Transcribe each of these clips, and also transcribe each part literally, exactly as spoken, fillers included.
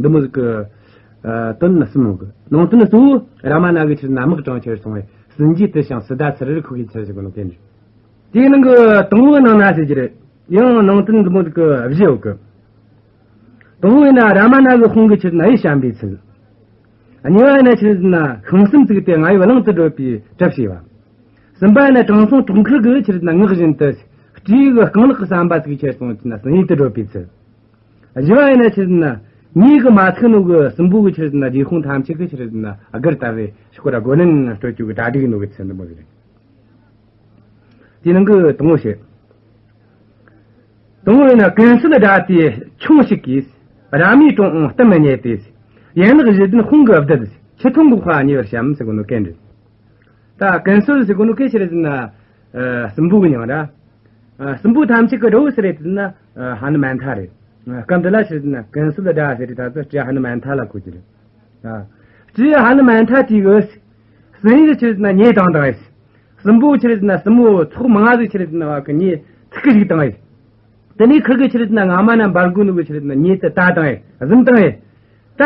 འདི་མོ་ཟིག་གི་ཨ་དོན་ནི་གསུམ་ཡོད་གི། ནང་དོན་གཙོ་བོ་རཱ་མ་ན་གི་ཆི་རེད་ན་དམག་དྲངས་ཁྱེར་སོང་བས་སྲིན་རྗེ་དུ་ཞིང་སཱི་ཏཱ་ཚུར་རར་ཁུག་གི་ཚུལ་ཟེར་གོ་ནོ་གན་རེད། དེའི་ནང་གི་དང་པོའི་ནང་ན་ཟེར་གྱི་རེད། ཡང་ནང་དོན་འདི་མོ་ཟིག་གི་བཞི་ཡོད་གི། དང་པོ་ཡིན་ན་རཱ་མ་ན་གི་དཔུང་གི་ཆི་རེད་ན་གཡུལ་བཤམས་པའི་ཚུལ། གཉིས་པ་ཡིན་ན་ཆི་རེད་ན་ཤིང་ཟམ་བཙུགས་ཏེ་རྔ་ཡབ་གླིང་དུ་བགྲོད་པའི་གྲབས་བྱས་པ། གསུམ་པ་ཡིན་ན་དྲང་སྲོང་གྲོག་མཁར་གི་ཆི་རེད་ན་ངག་བཞིན་དུ་སྤྲེའུ་གི་རྐང་ལག་གི་ཟམ་པ་བཙུགས་ཁྱེར་སོང་ཆི་རེད་ན་སྲིན་ཡུལ་དུ་བགྲོད་པའི་ཚུལ། བཞི་བ་ཡིན་ན་ཆི་རེད་ན་མྱེས་གིས་མ་ཚིག་ནོ་གི་སྲིན་པོ་གི་ཆི་རེད་ན་རྗེ་དཔུང་ཐམས་ཅད་ཀྱི་ཆི་རེད་ན་སྒར་ལྟ་བུའི་ཤོག་ར་རྒོལ་ལན་སྤྲོད་རྒྱུ་གི་གྲ་སྒྲིག་ནོ་གི་ཚུལ་འདི་མོ་ཟིག་རེད། དེའི་ནང་གི་དང་པོ་བཤད། དང་པོ་ཡིན་ན་ཀུན་གསོད་དགྲ་དེས་ཆུང་ཞིག་གིས། རཱ་མའི་དྲུང་འོང་གཏམ་མི་རྙེད་དེ། ཡན་ལག་བཞི་ལྡན་དཔུང་གིས་བརྡལ། ཆུ་འཐུང་འགོག་པ་ཉེ་བར་བཤམས་ཟེར་གོ་ནོ་གན་རེད། ད་ཀུན་གསོད་ཟེར་གོ་ནོ་གན་ཆི་རེད་ཟེར་ན་ཨ་སྲིན་པོ་གི་མྱིང་ར། ཨ་སྲིན་པོ་ཐམས་ཅད་ཀྱི་དགྲ་བོ་སུ་རེད་ཟེར་ན་ཨ་ཧ་ནུ་མན་ཐ་རེད། ཨ་སྐབས་འདི་ལ་ཆི་རེད་ཟེར་ན་ཀུན་གསོད་དགྲ་ཟེར་དེ་ད་ལྟ་སྤྲེའུ་ཧ་ནུ་མན་ཐ་ལ་གོ་རྒྱུ་རེད། ཨ་སྤྲེའུ་ཧ་ནུ་མན་ཐ་དེ་གིས་སྲིན་ཡུལ་ཆི་རེད་ཟེར་ན་མྱེ་བཏང་བཏང་ཡིན། སྲིན་པོ་ཆི་རེད་ཟེར་ན་སྲིན་མོ་ཚོགས་མང་ང་ཟིག་ཆི་རེད་ཟེར་ན་བ་གི་མྱེ་ཚིག་གི་བཞུས་བཏང་ཡིན། དེ་ནས་ཁིར་གི་ཆི་རེད་ཟེར་ན་རྔ་མ་ན་འབར་གོ་ནོ་གི་ཆི་རེད་ཟེར་ན་མྱེ་དེ་དག་བཏང་ཡིན། གཟིམ་བཏང་ཡིན། ད་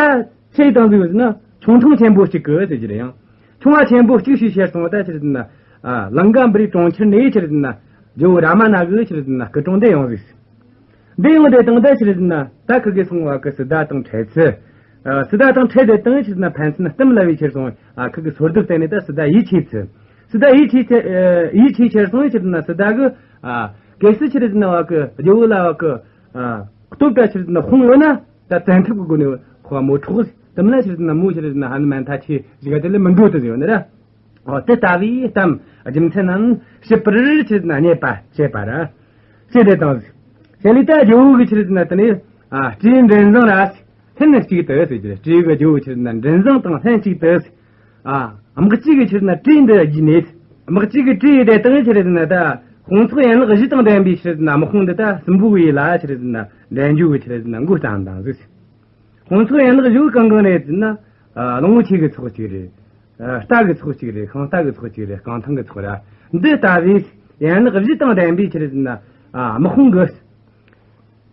ཆི་བཏང་ཟིག་ཟེར་ན་ཆུང་འཕྲང་ཆེན་པོ་གཅིག་གི་ཟེར་གྱི་རེད། ཡང་ཆུང་བ་ཆེན་པོ་གཅིག་བཞུས་ཁྱེར་སོང་བ། ད་ཆི་རེད་ཟེར་ན་ཨ་ལང་ཀ་པུ་རིའི་གྲོང་ཁྱེར་ནས་ཆི་རེད་ཟེར་ན་ཇོ་བོ་རཱ་མ་ན་གི་ཆི་རེད་ཟེར་ན་སྐུ་དྲུང་འདི་ཡོང་ཟིག་འདི་ཡོང་དེ་དང་ད་ཆི་རེད་ཟེར་ན་ད་ཁི་གེ་སོང་བ་གི་སཱི་ཏཱ་དང་འཕྲད་ཚུལ། ཨ་སཱི་ཏཱ་དང་འཕྲད་དེ་དང་ཆི་རེད་ན་ཕན་ཚུན་གཏམ་ལབ་བའི་ཁྱེར་སོང་། ཨ་ཁི་གེ་སོར་སྡུག་བསྟན་ནས་ད་སཱི་ཏཱ་ཡིད་ཆེས་ཚུལ། སཱི་ཏཱ་ཡིད་ཆེས་ཚེ་ཨ་ཡིད་ཆེས་ཁྱེར་སོང་ཆི་རེད་ན་སཱི་ཏཱ་གི་ཨ་གལ་སྲིད་ཆི་རེད་ཟེར་ན་བ་གི་རྒྱལ་བོ་ལ་བ་གི་ཨ་སྟོབས་ད་ཆི་རེད་ན་དཔུང་ཡོད་ན་ད་བཙན་ཐབས་ཀྱི་སྒོ་ནས་ཁོ་མོ་འཕྲོག་དམ་ལ་ཆི་རེད་ན་མོ་ཆི་རེད་ན་ཧ་ནུ་མན་ཐ་ཆེ་ཞིག་ག་དེ་ལས་མི་འགྲོ་དུ་ཡོད་ན་ར། འོ་དེ་ལྟ་བུའི་གཏམ་རྒྱུ་མཚན་རྣམས་ཞིབ་པར་ཆི་རེད་ན་རྙེད་པ་བྱེད་པ་ར། ཞེས་དེ་དང་ཟིག་ཞེས་ལས་ད་ཇོ་བོ་གི་ཆི་རེད་ན་དེ་ནས་ཨ་སྤྲེའུ་མགྲིན་བཟང་ར་ལྷན་གཅིག་ཏུ་ཟེར་གྱི་རེད། སྤྲེའུ་གི་ཇོ་བོ་ཆི་རེད་ན་མགྲིན་བཟང་དང་ལྷན་གཅིག་ཏུ་ཨ་དམག་སྤྱི་གི་ཆི་རེད་ན་སྤྲེའུ་འདི་བརྒྱུད་ནས་དམག་སྤྱི་གི་སྤྲེའུ་དེ་དང་ཆི་རེད་ན་ད་དཔུང་ཚོགས་ཡན་ལག་བཞི་དང་ལྡན་པའི་ཆི་རེད་ན་དམག་དཔུང་འདི་ད་སྲིན་པོ་གི་ཡུལ་ལ་ཆི་རེད་ན་འདྲེན་རྒྱུ་གི་ཆི་རེད་ན་འགོ་བརྩམས་དང་ཟིག་ཁོང་ཚོ་ཡན་ལག་བཞི་བོ་གང་གང་རེད་ཟེར་ན། ཨ་གླང་པོ་ཆེ་གི་ཚོགས་གཅིག་རེད། ཨ་རྟ་གི་ཚོགས་གཅིག་རེད། ཤིང་རྟ་གི་ཚོགས་གཅིག་རེད། རྐང་ཐང་གི་ཚོགས་ར། འདི་ལྟ་བུའི་ཡན་ལག་བཞི་དང་ལྡན་པའི་ཆི་རེད་ཟེར་ན། ཨ་དམག་དཔུང་གི།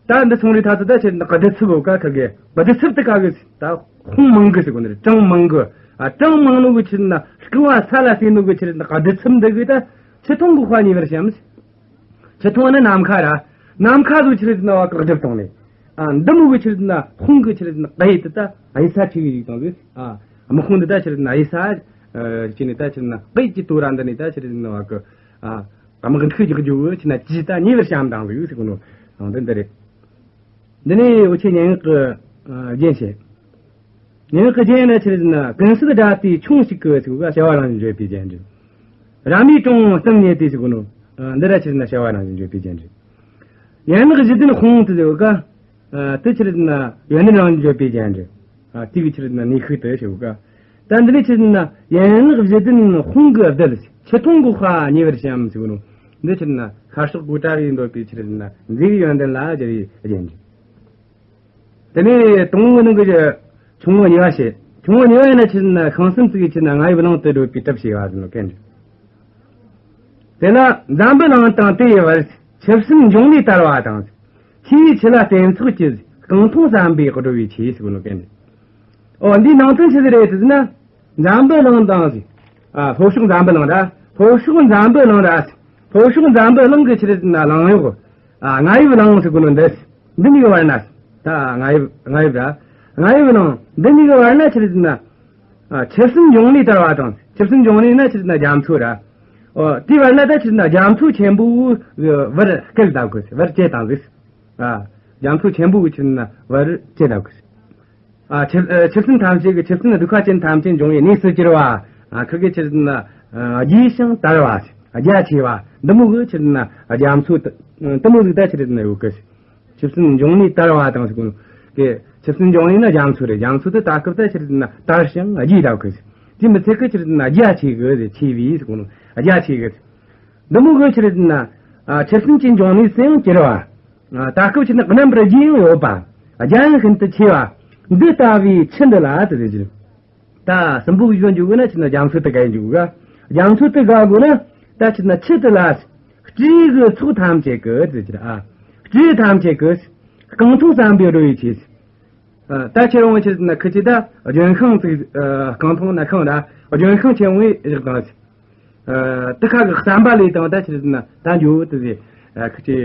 ད་འདི་སོང་རེ་ཐ་ཚོ་ད་ཆི་རེད་ན་ག་དུ་ཚུབ་བོ་ཀ་ཁ་གི་ག་དུ་ཚུབ་དུ་ཀ་གི་ད་དཔུང་མང་གི་ཟེར་གོ་ནི་རེད། གྲངས་མང་གི། ཨ་གྲངས་མང་ནོ་གི་ཆི་རེད་ན་རྐང་བ་ས་ལ་བསྲེས་ནོ་གི་ཆི་རེད་ན་ག་དུ་ཚུབ་འདི་གི་ད་ཆུ་འཐུང་གི་དཔའ་ཉེ་བར་བཤམས། ཆུ་འཐུང་བ་ནི་ནམ་མཁའ་ར། ནམ་མཁའ་ཚོ་ཆི་རེད་ཟེར་ན་བ་གི་བསྒྲིབས་བཏང་ནས། ཨ་འདི་མོ་གི་ཆི་རེད་ཟེར་ན་དཔུང་གི་ཆི་རེད་ཟེར་ན་གཡས་དེ་ད་གཡུལ་ས་ཆེ་གི་ཡིག་བཏང་ཟིག་ཨ་དམག་དཔུང་འདི་ད་ཆི་རེད་ཟེར་ན་གཡུལ་ས་ཨ་བྱས་ནས་ད་ཆི་རེད་ཟེར་ན་གཡས་ཀྱི་དོ་ར་འདི་ནས་ད་ཆི་རེད་ཟེར་ན་བ་གི་ཨ་དམག་འཁྲུག་རྒྱག་རྒྱུ་ཆི་ན་ཅི་ད་ཉེ་བར་བཤམས་བཏང་ཟིག་ཟེར་གོ་ནོ་ནང་དོན་འདི་རེད། འདི་ནས་འུ་ཆོས་སྙན་ངག་གི་རྒྱན་བཤད། སྙན་ངག་གི་རྒྱན་ལ་ཆི་རེད་ཟེར་ན་ཀུན་གསོད་དགྲ་དེས་ཆུང་ཞིག་གིས་ཟེར་བ་བྱ་བ་རང་བཞིན་བརྗོད་པའི་རྒྱན་རེད། རཱ་མའི་དྲུང་གཏམ་རྙེད་དེ་ཟེར་གོ་ནོ། འདི་ར་ཆི་རེད་ན་བྱ་བ་རང་བཞིན་བརྗོད་པའི་རྒྱན་རེད། ཡན་ལག་བཞི་ལྡན་དཔུང་དེ་ཟེར་བ་ཀ་དེ་ཆི་རེད་ཟེར་ན་ཡོན་ཏན་རང་བཞིན་བརྗོད་པའི་རྒྱན་རེད། དེ་གི་ཆི་རེད་ཟེར་ན་ནུས་ཤུགས་དེ་ཟེར་བ་ཀ་ད་འདི་ནས་ཆི་རེད་ཟེར་ན་ཡན་ལག་བཞི་ལྡན་དཔུང་གིས་བརྡལ། ཆུ་འཐུང་གི་དཔའ་ཉེ་བར་བཤམས་ཟེར་གོ་ནོ། འདི་ཆི་རེད་ན་ཤར་ཕྱོགས་གཽ་ཌ་ར་གིས་འདོད་པའི་ཆི་རེད་ཟེར་ན་མཛེས་པའི་ཡོན་ཏན་ལ་སྦྱར་བའི་རྒྱན་རེད། དེ་ནས་དང་པོའི་ནང་གི་ཆུང་ངུ་གཉིས་པ་བཤད། ཆུང་ངུ་གཉིས་པ་ཡིན་ན་ཆི་རེད་ན་ཤིང་ཟམ་བཙུགས་ཀྱི་ཆི་རེད་ན་རྔ་ཡབ་གླིང་དུ་བགྲོད་པའི་གྲབས་བྱས་པ་ཟེར་ནོ་གན་རེད། དེ་ལ་འཛམ་བུ་གླིང་དང་དེ་ཡི་བར། ཆུ་སྲིན་འབྱུང་གནས་དར་བ་དང་། ཆེ་བའི་ཆུ་ལ་སྟེན་ཚོགས་ཀྱི། རྐང་འཐུང་ཟམ་པས་བགྲོད་པའི་ཆས་ཟེར་གོ་ནོ་གན་རེད། ཨོ་འདིའི་ནང་དོན་ཆི་ཟིག་རེད་ཟེར་ན། འཛམ་བུ་གླིང་དང་ཟེར། ཨ་ལྷོ་ཕྱོགས་འཛམ་བུ་གླིང་ར། ལྷོ་ཕྱོགས་འཛམ་བུ་གླིང་ར། ལྷོ་ཕྱོགས་འཛམ་བུ་གླིང་གི་ཆི་རེད་ཟེར་ན་གླིང་གཡོག་ཨ་རྔ་ཡབ་གླིང་ཟེར་གོ་ནོ་འདི། འདི་གཉིས་ཀྱི་བར་ན། ད་རྔ་ཡབ་རྔ་ཡབ་ར། རྔ་ཡབ་གླིང་འདི་གཉིས་ཀྱི་བར་ན་ཆི་རེད་ཟེར་ན། ཨ་ཆུ་སྲིན་འབྱུང་གནས་དར་བ་དང་། ཆུ་སྲིན་འབྱུང་གནས་ན་ཆི་རེད་ཟེར་ན་རྒྱ་མཚོ་ར། ཨོ་དེའི་བར་ན་ད་ཆི་རེད་ཟེར་ན་རྒྱ་མཚོ་ཆེན་པོའི་བར་བསྐལ་བཏབ་གི་བར་བཅད་བཏང་གི་ཨ་རྒྱ་མཚོ་ཆེན་པོ་གི་ཆི་རེད་ཟེར་ན་བར་བཅད་བཏབ་གི་ཨ་ཆུ་ཨ་ཆུ་སྲིན་ཐམས་ཅད་ཀྱི་ཆུ་སྲིན་གདུག་པ་ཅན་ཐམས་ཅད་འབྱུང་བའི་གནས་སུ་གྱུར་པ། ཨ་ཁི་གེ་ཆི་རེད་ཟེར་ན་ཨ་རྒྱས་ཤིང་དར་བ། རྒྱ་ཆེ་བ། འདི་མོ་གི་ཆི་རེད་ཟེར་ན་རྒྱ་མཚོ་དེ་དེ་མོ་ཟིག་ད་ཆི་རེད་ཟེར་ན་ཡོད་གི་ཆུ་སྲིན་འབྱུང་གནས་དར་བ་དང་ཟེར་གོ་ནོ། དེ་ཆུ་སྲིན་འབྱུང་གནས་ན་རྒྱ་མཚོ་རེད། རྒྱ་མཚོ་དེ་ད་སྐབས་ད་ཆི་རེད་ཟེར་ན་དར་ཞིང་རྒྱས་དར་གི་དེ་མི་ཚད་གི་ཆི་རེད་ཟེར་ན་རྒྱ་ཆེ་གི་ཆེ་བའི་ཟེར་གོ་ནོ། རྒྱ་ཆེ་གི་འདི་མོ་གི་ཆི་རེད་ཟེར་ན་ཨ་ཆུ་སྲིན་གྱི་འབྱུང་གནས་སུ་ཡང་གྱུར་པ། ཨ་ད་སྐབས་ཆི་རེད་ཟེར་ན་རྣམ་པར་རྒྱས་ཡང་ཡོད་པ། རྒྱ་ཡང་ཤིན་ཏུ་ཆེ་བ། འདི་ལྟ་བུའི་ཆུ་འདི་ལ་དེ་ཟེར་གྱི། ད་སྲིན་པོ་གི་ཡོད་འཇུག་གི་ན་ཆི་རེད་ཟེར་ན་རྒྱ་མཚོ་དེ་ག་ཡིན་འཇུག་གི་རྒྱ་མཚོ་དེ་ག་དགོས་ན་ད་ཆི་རེད་ཟེར་ན་ཆུ་དེ་ལ། སྤྲེའུ་གི་ཚོགས་ཐམས་ཅད་ཀྱིས་ཟེར་གྱི་ར། ཨ་སྤྲེའུ་ཐམས་ཅད་ཀྱིས། རྐང་འཐུང་ཟམ་པས་བགྲོད་པའི་ཆས། ད་ཁྱེད་རང་ཆི་ཟེར་ན་ཁི་ཆི་ད་ལྗོན་ཤིང་ཟིག་རྐང་འཐུང་ན་ཤིང་ར་ལྗོན་ཤིང་ཆེན་མོའི་བཞག་དང་། དེ་ཁ་གི་ཟམ་པ་ལས་དང་ད་ཆི་ཟེར་ན་ད་འཇོ་དེ་ཟེར་ཁི་ཆི་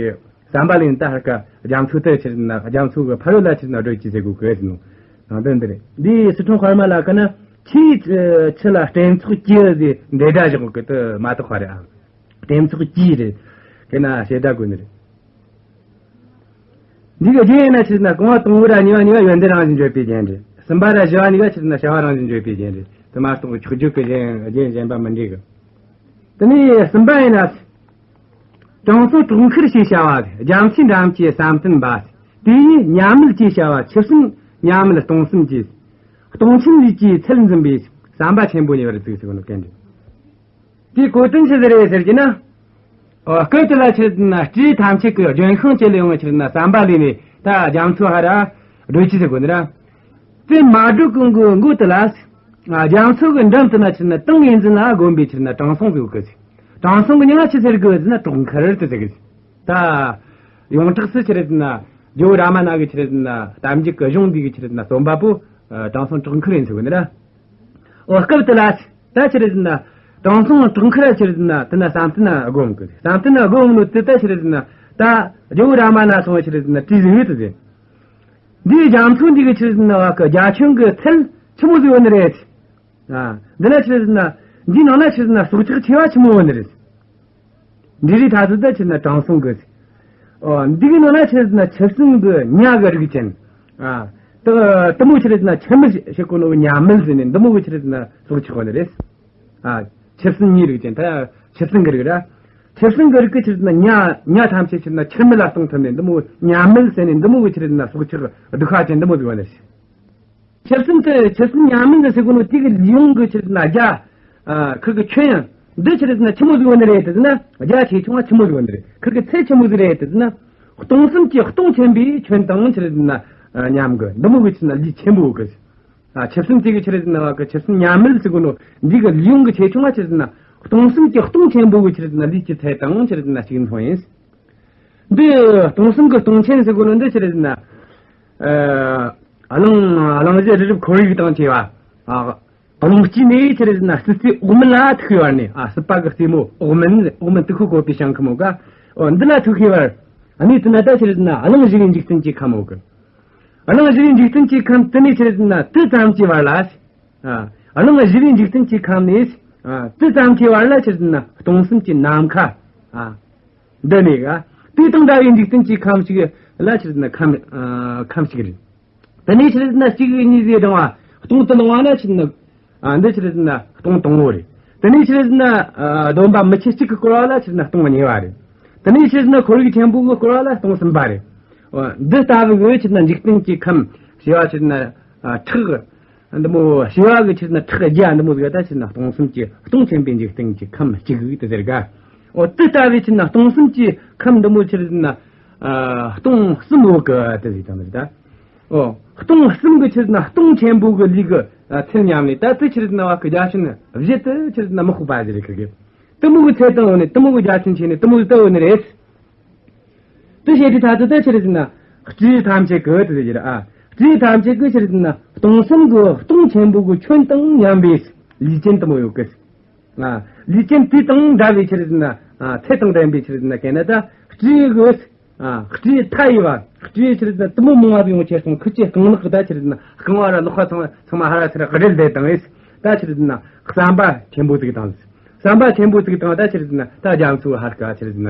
ཟམ་པ་ལས་ད་ཧར་ཀ་རྒྱ་མཚོ་དེ་ཆི་ཟེར་ན་རྒྱ་མཚོ་གི་ཕ་རོལ་ལ་ཆི་ཟེར་ན་བགྲོད་ཀྱི་ཟེར་གོ་གི་ཟེར་ནོ། ནང་དོན་འདི་རེད། འདི་སི་ཁྲོན་དཔར་མ་ལ་ཀ་ན་ཆེས་ཆི་ལ་སྤྲེལ་ཚོགས་ཀྱི་ཟེར་འདྲེ་སྒྲ་བཞག་གི་དེ་མ་གཏོགས་པ་རེད་ཨ། སྤྲེལ་ཚོགས་ཀྱི་རེད། དེ་ན་ཞེ་སྒྲ་དགོས་ནི་རེད། འདི་གི་རྒྱན་ཡིན་ན་ཆི་ཟེར་ན་རྐང་བ་དང་པོ་ར་གཉིས་པ་གཉིས་པ་ཡོན་ཏན་རང་བཞིན་བརྗོད་པའི་རྒྱན་རེད། གསུམ་པ་ར་བཞི་བ་གཉིས་ཀ་ཆི་ཟེར་ན་བྱ་བ་རང་བཞིན་བརྗོད་པའི་རྒྱན་རེད། དེ་མ་གཏོགས་ཁྱུག་ཁྱུག་གི་རྒྱན་རྒྱན་གཞན་པ་མི་འདྲེས་གི། དེ་ནས་གསུམ་པ་ཡིན་ན། དྲང་སྲོང་གྲོག་མཁར་ཞེས་བྱ་བ་རྒྱ་མཚོའི་འགྲམ་གྱི་བསམ་གཏན་པ། དེ་ཡིས་ཉ་མིད་ཅེས་བྱ་བ་ཆུ་སྲིན་ཉ་མིད་སྟོང་གསུམ་གྱི། སྟོང་ཆེན་ལུས་ཀྱི་ཚད་འཛིན་པའི་ཟམ་པ་ཆེན་པོ་ཉེ་བར་བཙུགས་ཟེར་བ་ནོ་གན་རེད། དེའི་གོ་དོན་ཆི་ཟིག་རེད་ཟེར་གྱི་ན། ཨོ་སྐབས་དེ་ལ་ཆི་ཟེར་ན་སྤྲེའུ་ཐམས་ཅད་ཀྱིས་ལྗོན་ཤིང་བཅད་ལས་ཡོང་བའི་ཆི་ཟེར་ན་ཟམ་པ་ལས་ནས་ད་རྒྱ་མཚོ་ཧ་ར་བགྲོད་ཀྱི་ཟེར་གོ་ནི་ར། དེ་མ་བགྲོད་གོང་གི་མགོ་དེ་ལ། རྒྱ་མཚོ་གི་འགྲམ་དུ་ན་ཆི་ཟེར་ན་ཏིང་ངེ་འཛིན་ལ་བསྒོམས་པའི་ཆི་ཟེར་ན་དྲང་སྲོང་ཟིག་ཡོད་གི་ཟེར། དྲང་སྲོང་གི་མྱིང་ང་ཆི་ཟེར་གི་ཟེར་ན་གྲོག་མཁར་དེ་ཟེར་གི་ཟེར། ད་ཡོངས་གྲགས་སུ་ཆི་ཟེར་ན་ཇོ་བོ་རཱ་མ་ན་གི་ཆི་ཟེར་ན་གཏམ་རྒྱུད་ཀྱི་གཞུང་འདི་གི་ཆི་ཟེར་ན་རྩོམ་པ་པོ་དྲང་སྲོང་གྲོག་མཁར་ཡིན་ཟེར་གོ་ནི་ར། འོ་སྐབས་དེ་ལ་ད་ཆི་ཟེར་ན་དྲང་སྲོང་གྲོག་མཁར་ཆི་ཟེར་ན་དེ་ན་བསམ་གཏན་ན་བསྒོམ་གི། བསམ་གཏན་ན་བསྒོམ་ནོ་དེ་ད་ཆི་ཟེར་ན་ད་ཇོ་བོ་རཱ་མ་ན་སོང་བ་ཆི་ཟེར་ན་དྲིས་ཟིག་ཡོད་དེ་ཟེར། འདིའི་རྒྱ་མཚོ་འདི་གི་ཆི་ཟེར་ན་བ་གི་རྒྱ་ཁྱོན་གི་ཚད་ཆི་མོ་ཟིག་ཡོད་ནི་རེད། ཨ་འདི་ན་ཆི་ཟེར་ན་འདིའི་ནང་ན་ཆི་ཟེར་ན་སྲོག་ཆགས་ཆེ་བ་ཆི་མོ་ཡོད་ནི་རེད། འབྲི་རིགས་ཐ་ཚོད་ད་ཆི་ཟེར་ན་དྲང་སྲོང་གི། ཨོ་འདི་གི་ནང་ན་ཆི་ཟེར་ན་ཆུ་སྲིན་གི་ཉ་གི་རིགས་ཅན། ཨ་དེ་དེ་མོ་ཆི་ཟེར་ན་ཆུ་མིད་ཞིག་གོ་ནོ་གི་ཉ་མིད་ཟེར་ནས་འདི་མོ་གི་ཆི་ཟེར་ན་སྲོག་ཆགས་ཡོད་ནི་རེད། ཨ་ཆུ་སྲིན་ཉའི་རིགས་ཅན་ད་ཆུ་སྲིན་གི་རིགས་ར། ཆུ་སྲིན་གི་རིགས་གི་ཆི་ཟེར་ན་ཉ་ཉ་ཐམས་ཅད་ཆི་ཟེར་ན་ཆུ་མིད་ལ་ལྟུང་ཐུབ་ནས་འདི་མོ་ཉ་མིད་ཟེར་ནས་འདི་མོ་གི་ཆི་ཟེར་ན་སྲོག་ཆགས་སྡུག་ཤ་ཅན་འདི་མོ་ཟིག་ཡོད་ནི་རེད། ཆུ་སྲིན་དེ་ཆུ་སྲིན་ཉ་མིད་ཟེར་གོ་ནོ་དེ་གི་ལུས་ཡོངས་གི་ཆི་ཟེར་ན་རྒྱ། ཁུ་གི་ཁྱོན་ཡང་འདི་ཆི་ཟེར་ན་ཆི་མོ་ཟིག་ཡོད་ནི་རེད་དེ་ཟེར་ན་རྒྱ་ཆེ་ཆུང་བ་ཆི་མོ་ཟིག་ཡོད་ནི་རེད། ཁུ་གི་ཚད་ཆི་མོ་ཟིག་རེད་དེ་ཟེར་ན། སྟོང་གསུམ་གྱི་སྟོང་ཆེན་པོའི་ཁྱོན་དང་ཆི་ཟེར་ན་མཉམ་གི་འདི་མོ་གི་ཆི་ཟེར་ན་ལུས་ཆེན་པོ་གི། ཆུ་སྲིན་དེ་གི་ཆི་ཟེར་ན་བ་གི་ཆུ་སྲིན་ཉ་མིད་ཟེར་གོ་ནོ་འདི་གི་ལུས་ཡོངས་གི་ཆེ་ཆུང་བ་ཆི་ཟེར་ན་སྟོང་གསུམ་གྱི་སྟོང་ཆེན་པོ་གི་ཆི་ཟེར་ན་ལུས་ཀྱི་ཚད་དང་ཆི་ཟེར་ན་གཅིག་མཚུངས་ཡིན། འདི་སྟོང་གསུམ་གྱི་སྟོང་ཆེན་ཟེར་གོ་ནོ་འདི་ཆི་ཟེར་ན། ཨ་གླིང་གླིང་བཞི་རི་རབ་ཁོར་ཡུག་དང་བཅས་པ། ཨ་གླིང་དཀྱིལ་ནས་ཆི་ཟེར་ན་སྲིད་རྩེ་འོག་མིན་ལ་ཐུག་པའི་བར་ནས། ཨ་སྲིད་པ་གི་རྩེ་མོ་འོག་མིན། འོག་མིན་དུ་ཁུ་བཀོད་པའི་ཞིང་ཁམས་འོག་ག་འོ་འདི་ལ་ཐུག་པའི་བར། གནས་དེ་ན་ད་ཆི་ཟེར་ན་གླིང་བཞི་པའི་འཇིག་རྟེན་གྱི་ཁམས་འོག་གི། གླིང་བཞི་པའི་འཇིག་རྟེན་གྱི་ཁམས་དེ་ནས་ཆི་ཟེར་ན་དེ་ཙམ་གྱི་བར་ལ། ཨ་གླིང་བཞི་པའི་འཇིག་རྟེན་གྱི་ཁམས་ནས། ཨ་དེ་ཙམ་གྱི་བར་ལ་ཆི་ཟེར་ན་སྟོང་གསུམ་གྱི་ནམ་མཁའ། ཨ་འདི་ནས་ག་དེ་དང་འདྲ་བའི་འཇིག་རྟེན་གྱི་ཁམས་ཤིག་ལ་ཆི་ཟེར་ན་ཁམས་ཨ་ཁམས་ཤིག་རེད། དེ་ནས་ཆི་ཟེར་ན་གཅིག་གཉིས་ཟེར་བགྲང་བ་སྟོང་དུ་ལོངས་པ་ལ་ཆི་ཟེར་ན། ཨ་འདི་ཆི་ཟེར་ན་སྟོང་དང་པོ་རེད། དེ་ནས་ཆི་ཟེར་ན་ཨ་སྡོམ་པ་མི་ཆེ་གཅིག་གིས་བསྐོར་བ་ལ་ཆི་ཟེར་ན་སྟོང་གཉིས་པ་རེད། དེ་ནས་ཆི་ཟེར་ན་ཁོར་ཡུག་ཆེན་པོ་གིས་བསྐོར་བ་ལ་སྟོང་གསུམ་པ་རེད། འོ་འདི་ལྟ་བུ་གི་ཆི་ཟེར་ན་འཇིག་རྟེན་གྱི་ཁམས་བྱེ་བ་ཆི་ཟེར་ན་ཨ་ཕྲག་འདི་མོ་བྱེ་བ་གི་ཆི་ཟེར་ན་ཕྲག་བརྒྱ་འདི་མོ་ཟིག་ད་ཆི་ཟེར་ན་སྟོང་གསུམ་གྱི་སྟོང་ཆེན་པོའི་འཇིག་རྟེན་གྱི་ཁམས་གཅིག་དེ་ཟེར་ག་འོ་དེ་ལྟ་བུའི་ཆི་ཟེར་ན་སྟོང་གསུམ་གྱི་ཁམས་འདི་མོ་ཆི་ཟེར་ན་ཨ་སྟོང་གསུམ་འོག་གི་དེ་ཟིག་དང་ཟིག་ད། ཨོ། སྟོང་གསུམ་གྱི་ཆི་ཟེར་ན་སྟོང་ཆེན་པོ་གི་ལུས་ཀྱི་ཚད་མཉམ་ནས་ད་དེ་ཆི་ཟེར་ན་བ་གི་རྒྱ་ཁྱོན་བཞི་དེ་ཆི་ཟེར་ན་མི་ཁུག་པ་ཟིག་རེད་ཁི་གི། དེ་མོ་གི་ཚད་དང་འོ་ནས་དེ་མོ་གི་རྒྱ་ཁྱོན་ཆེ་ནས་དེ་མོ་གི་ལྟ་འོ་ནི་རེད། དེ་བཤད་དུས་ད་དེ་ད་ཆི་ཟེར་ན་སྤྲེའུ་ཐམས་ཅད་ཀྱི་དེ་ཟེར་གྱི་རེད་ཨ། སྤྲེའུ་ཐམས་ཅད་ཀྱི་ཆི་ཟེར་ན་སྟོང་གསུམ་གྱི་སྟོང་ཆེན་པོ་གི་ཁྱོན་དང་མཉམ་པའི་ལུས་ཅན་དེ་མོ་ཡོད་གི། ཨ། ལུས་ཅན་དེ་དང་འདྲ་བའི་ཆི་ཟེར་ན་ཨ་ཚད་དང་ལྡན་པའི་ཆི་ཟེར་ན་གན་ན་ད་སྤྲེའུ་གི། ཨ། སྤྲེའུ་མཐའ་ཡས་པ། སྤྲེའུ་ཆི་ཟེར་ན་དེ་མོ་མང་བ་ཡོང་ཁྱེར་སོང་། ཁུ་ཆེ་རྐང་ལག་གི་ད་ཆི་ཟེར་ན་རྐང་བ་ར་ལག་པ་ཚང་མ་ཚང་མ་ཧ་ར་ཚུར་ར་ག་སྦྲེལ་བསྡད་དང་ཨེ། ད་ཆི་ཟེར་ན་ཟམ་པ་ཆེན་པོ་ཟིག་དང་། ཟམ་པ་ཆེན་པོ་ཟིག་དང་ད་ཆི་ཟེར་ན་ད་རྒྱ་མཚོ་ཧར་ཀ་ཆི་ཟེར་ན་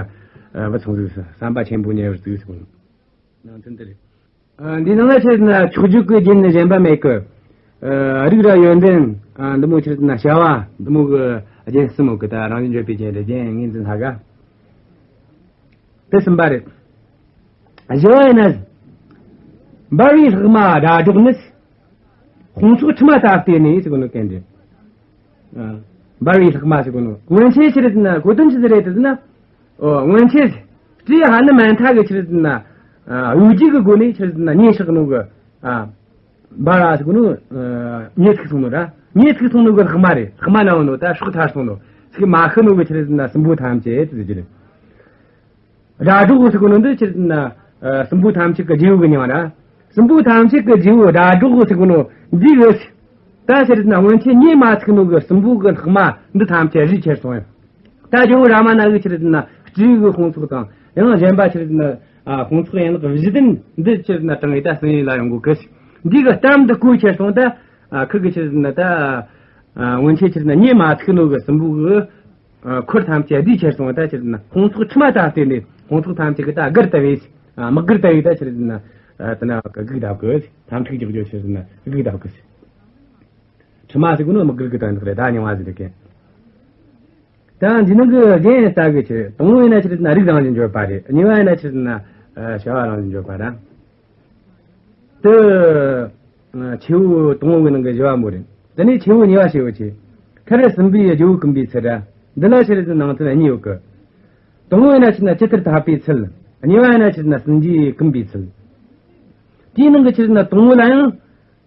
བུད་སོང་ཟིག་ཟམ་པ་ཆེན་པོ་ཉེ་བར་ཟིག་སོང་། ནང་དོན་འདི་རེད། ཨ། འདི་ནང་ལ་ཆི་ཟེར་ན་འཁྱོག་བརྗོད་ཀྱི་རྒྱན་ནི་གཞན་པ་མེད་ཀི། ཨ། རིགས་ར་ཡོན་ཏན། ཨ། འདི་མོ་ཆི་ཟེར་ན་བྱ་བ་འདི་མོ་གི་རྒྱན་གསུམ་ཡོད་གི། ད་རང་བཞིན་བརྗོད་པའི་རྒྱན་རེད། རྒྱན་ངོས་འཛིན་ལྷ་ག་དེ་གསུམ་པ་རེད། བཞི་བ་ཡིན་ན། འབར་བའི་ལྷག་མ་སྒྲ་སྒྲོགས་ནི། དཔུང་ཚོགས་ཕྲི་མ་ལྟར་བལྟས་ནས་ཟེར་གོ་ནོ་གན་རེད། ཨ། འབར་བའི་ལྷག་མ་ཟེར་གོ་ནོ་སྔོན་ཆད་ཆི་རེད་ཟེར་ན་གོ་དོན་ཆི་ཟིག་རེད་ཟེར་ན། ཨོ། སྔོན་ཆད་སྤྲེའུ་ཧ་ནུ་མན་ཐ་གི་ཆི་རེད་ཟེར་ན། ཨ། གཡོ་སྒྱུ་གི་སྒོ་ནས་ཆི་རེད་ཟེར་ན་མྱེ་བསྲེགས་ནོ་གི། ཨ། འབར་བ་ཟེར་གོ་ནོ། ཨ། མྱེ་ཚིག་སོང་ནོ་ར། མྱེ་ཚིག་སོང་ནོ་གི་ལྷག་མ་རེད། ལྷག་མ་ན་ཡོད་ནོ་ད་སྲོག་ཐར་སོང་ནོ། ཚིག་མ་ཤི་ནོ་གི་ཆི་རེད་ཟེར་ན་སྲིན་པོ་ཐམས་ཅད་ཟེར་གི་རེད། སྒྲ་སྒྲོགས་ཟེར་གོ་ནོ་འདི་ཆི་རེད་ཟེར་ན། ཨ། སྲིན་པོ་ཐམས་ཅད་ཀྱི་རྗེ་བོ་གི་མྱིང་ར། སྲིན་པོ་ཐམས་ཅད་ཀྱི་རྗེ་བོ་སྒྲ་སྒྲོགས་ཟེར་གོ་ནོ་འདི་གིས། ད་ཆི་རེད་ཟེར་ན་སྔོན་ཆད་རྙེད་མ་ཚུགས་ནོ་གི་སྲིན་པོ་གི་ལྷག་མ་འདི་ཐམས་ཅད་རིག་ཁྱེར་སོང་ཡ། ད་རྒྱལ་བོ་རཱ་མ་ན་གི་ཆི་རེད་ཟེར་ན་སྤྲེའུ་གི་དཔུང་ཚོགས་དང་། ཡང་གཞན་པ་ཆི་རེད་ཟེར་ན་ཨ་དཔུང་ཚོགས་ཡན་ལག་བཞི་ལྡན་འདི་ཆི་རེད་ཟེར་ན་དྲངས་ཡི་ད་སྲིན་ཡུལ་ལ་ཡོང་གོ་གི། འདི་གི་གཏམ་འདི་གོ་ཁྱེར་སོང་། ད་ཨ་ཁུ་གི་ཆི་རེད་ཟེར་ན་ད་ཨ་སྔོན་ཆད་ཆི་རེད་ཟེར་ན་རྙེད་མ་ཚུགས་ནོ་གི་སྲིན་པོ་གི་ཨ་འཁོར་ཐམས་ཅད་བསྡུས་ཁྱེར་སོང་། ད་ཆི་རེད་ཟེར་ན་དཔུང་ཚོགས་ཁྲི་མ་དང་བསྟན་ནས་དཔུང་ཚོགས་ཐམས་ཅད་གི་ད་སྒར་ལྟ་བུས། ཨ་དམག་སྒར་ལྟ་བུས་ད་ཆི་རེད་ཟེར་ན་ཨ་དེ་ན་གི་སྒུག་བསྡད་གི། དམ་ཕྲུག་རྒྱག་རྒྱུ་ཆི་རེད་ཟེར་ན་སྒུག་བསྡད་གི། ཁྲི་མ་ཟེར་གོ་ནོ་དམག་སྒར་གི་དོན་དག་རེད། ད་རྙིང་བ་ཟིག་རེད་གི། ད་འདི་ནང་གི་རྒྱན་ལྟ་གི་ཆི་རེད། དང་པོ་ཡིན་ན་ཆི་རེད་ཟེར་ན་རིགས་རང་བཞིན་བརྗོད་པ་རེད། གཉིས་པ་ཡིན་ན་ཆི་རེད་ཟེར་ན་ཨ་བྱ་བ་རང་བཞིན་བརྗོད་པ་རེད། དེ་ཆེ་བོ་དང་པོ་གི་ནང་གི་བཞི་བ་མོ་རེད། དེ་ནས་ཆེ་བོ་གཉིས་པ་ཞེས་པ་ཆེ། མཐར་སྲིན་པོའི་རྗེ་བོ་བཀུམ་པའི་ཚུལ་ར། འདི་ལ་ཆི་རེད་ཟེར་ན་ནང་དོན་གཉིས་ཡོད་གི། དང་པོ་ཡིན་ན་ཆི་རེད་ཟེར་ན་ཇི་ལྟར་འཐབ་པའི་ཚུལ། གཉིས་པ་ཡིན་ན་ཆི་རེད་ཟེར་ན་སྲིན་རྗེས་བཀུམ་པའི་ཚུལ། དེའི་ནང་གི་ཆི་རེད་ཟེར་ན་དང་པོ་ལ་ཡང་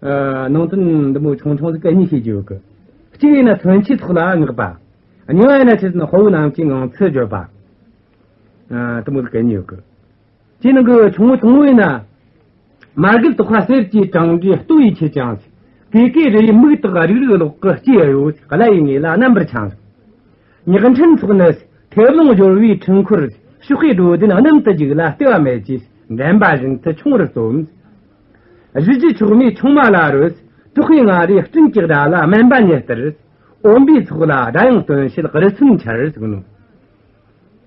ཨ་ནང་དོན་འདི་མོ་ཆུང་ཆུང་ཟིག་གི་གཉིས་ཤེས་ཀྱི་ཡོད་གི། གཅིག་ཡིན་ན་མཚོན་ཆའི་ཚོགས་ལ་བསྔགས་པ། གཉིས་པ་ཡིན་ན་ཆི་རེད་ཟེར་ན་དཔའ་བོ་རྣམས་ཀྱི་ངང་ཚུལ་བརྗོད་པ། ཨ་དེ་མོ་ཟིག་གི་གཉིས་ཡོད་གི། དེའི་ནང་གི་ཆུང་ངུ་དང་པོ་ཡིན་ན། མར་གད་དོག་པ་གསེར་གྱི་བྲང་འགྲོས་ལྟོ་ཡིས་འཁྱུད་ཅིང་། ཀེ་ཀེ་རུ་ཡི་མིག་དག་རིག་རིག་གློག་གི་སྐྱེས་གཡོ། བརླ་ཡི་ངོས་ལ་རྣམ་པར་འཕྱང་། ཉག་ཕྲན་ཚོགས་ནི་མཐེབ་ལོང་སྦྱོར་བའི་འཕྲུལ་འཁོར། གཤོག་པའི་སྒྲོ་ལྡན་གནམ་དུ་རྒྱུག་ལ་ལྟེ་བ་མེད་ཀྱིས་འགྲན་པ་བཞིན་དུ་ཆུང་རུ་རྩོམ། གཞུ་རྒྱུད་མཆོག་མའི་ཆུང་མ་ལ་རོལ། དོག་པའི་ང་རོས་སྤྲིན་གྱི་སྒྲ་ལ་དམན་པ་ཉིད་ལྟར། འོན་པའི་ཚོགས་ལ་སྒྲ་དབྱངས་དོན་བྱེད་རི་སུལ་འཆར་ཟེར་གོ་ནོ།